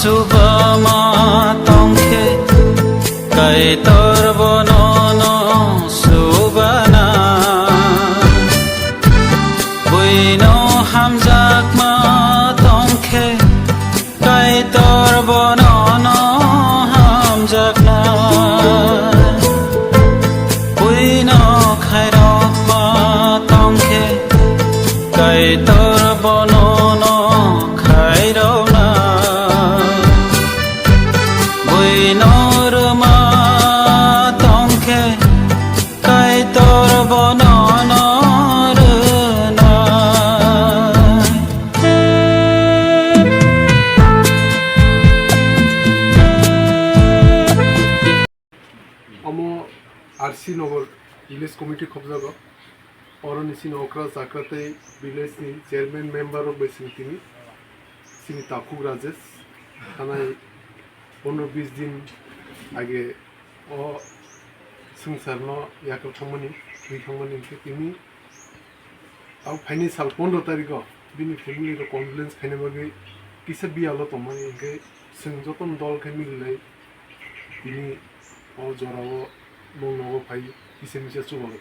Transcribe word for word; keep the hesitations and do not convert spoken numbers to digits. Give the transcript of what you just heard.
Chubama tongkhe Kaitor bono no chubana. Buino hamjakma tongkhe Kaitor bono no hamjakna. Buino khairokma tongkhe Kaitor bono no khairokna. Buino rwma tongkhe Kaitor bono no rwna. Omo R C Nagar Village Committee khobjago. Oroni chini okra chakra tei village ni chairman member rok bai chini tini, chini takhuk Rajesh, thanai pondro bis din age o swngchar no yakrw thangmani, thwi thangmani hwnkhe tini abo phaini sal pondro tarikh o bini family rok condolence khaina bagwi kisa biyalo tongmani, hwnkhe chwng jotono dol khe mililai tini o jora o nwng nogo phai kisa misa chubago.